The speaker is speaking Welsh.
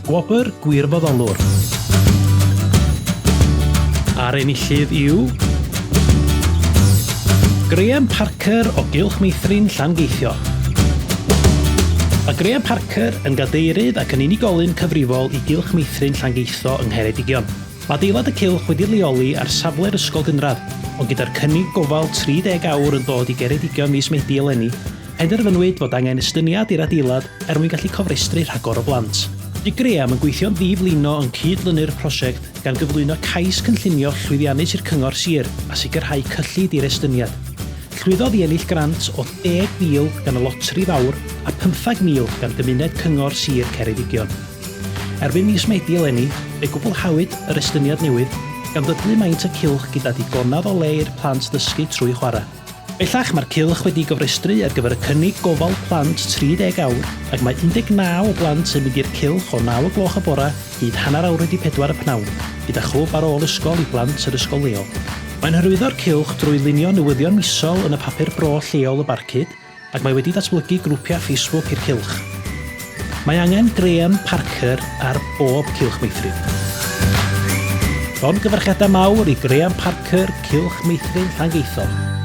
Gwobr Gwirfoddolwr. A'r enillydd yw... Graham Parker o Gylch Meithrin Llangeithio. Mae Graham Parker yn gadeirydd ac yn unigolyn cyfrifol i Gylch Meithrin Llangeitho yng Ngheredigion. Mae adeilad y cylch wedi leoli ar safle'r ysgol gynradd, ond gyda'r cynnig gofal 30 awr yn dod i Geredigion mis Medi eleni, Penderfynwyd fod angen estyniad i'r adeilad er mwyn gallu cofrestru rhagor o blant. Bu Graham yn gweithio'n ddi-flino yn cyd-lynu'r prosiect gan gyflwyno cais cynllunio llwyddiannus i'r Cyngor Sir a sicrhau cyllid i'r estyniad. Llwyddodd i ennill grant o 10,000 gan y Loteri Fawr a 15,000 gan Gymuned Cyngor Sir Ceredigion. Erbyn mis Medi eleni, fe gwblhawyd yr estyniad newydd, gan ddyblu maint y cylch gyda digonedd o le i'r plant ddysgu trwy chwarae. Bellach mae'r cylch wedi'i gofrestru ar gyfer y cynnig gofal plant 30 awr ac mae 19 o blant yn mynd i'r cylch o 9 o gloch y bore hyd hanner awr wedi pedwar y pnawn, gyda chlwb ar ôl ysgol i blant yr ysgol leol. Mae'n hyrwyddo'r cylch drwy lunio newyddion misol yn y papur bro lleol Y Barcud ac mae wedi datblygu grwpiau Facebook i'r cylch. Mae angen Graham Parker ar bob cylch meithrin. Llongyfarchiadau mawr i Graham Parker, Cylch Meithrin Llangeitho.